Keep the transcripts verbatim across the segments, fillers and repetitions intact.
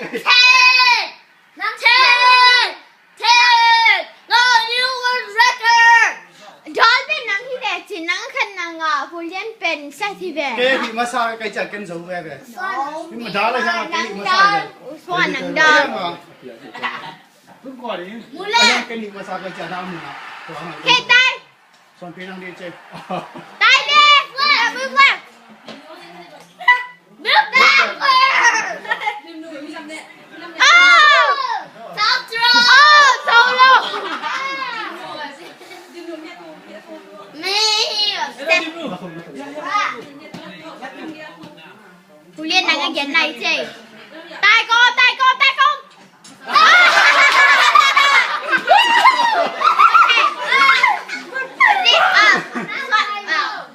Ten! Nang ten! Ten! No, new world record! Dawl pen nang hi lecin, nang khat nang a, Pu Lian pen sa hi ve. Kei hih masa kei ciang ken zo ve ve. Dawl a hiang a kei hih masa ve. Suan nang dawl. Tun kua ding. Mule. Ayan kei ni masa kei ciang na muna. Kei tai. Suan pi nang di ce. Tai di. Move back. Move back. Oh. Top throw. Oh, solo. Me. Step. Pu Lian nang a gen nai ce. Tai kong, tai kong, tai kong.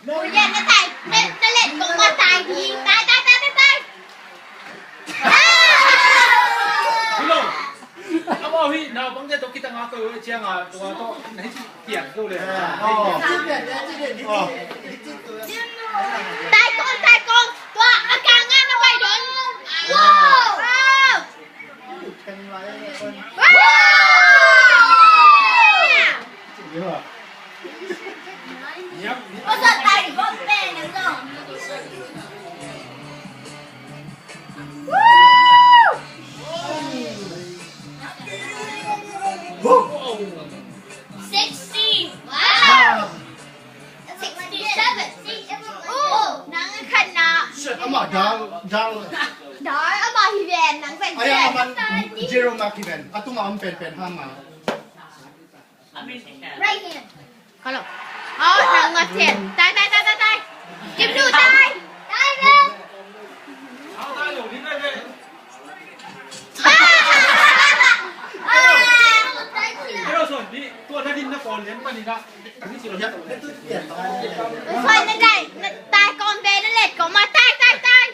Pu Lian na tai, na, na let kong ma tai hi. Tai, tai, tai, tai, tai. Hello. Amau hi naupangte tawh kitang a ko ciang a tua tawh na hi ci piang ko le. Tai kong, tai kong. Tua a kang a na pai don. Wow. Wow. Wow. Sixty. Wow. Sixty-seven. Oh, nang khat na. Shit, amah dal, dal. Dal, amah hi ven, nang ven. Aya, aman zero mark hi ven. A tunga om pen pen ha ma. Right hand. Hello. Oh, nang ngat hen. Tai, tai, tai, tai, tai. Kim Du, tai. Tai, tai. Hello, son. Ni, tua na din na pawl lian pa ni na. Ni si lo ya. Suai na tai, na tai kong ve na let kong ma tai, tai, tai.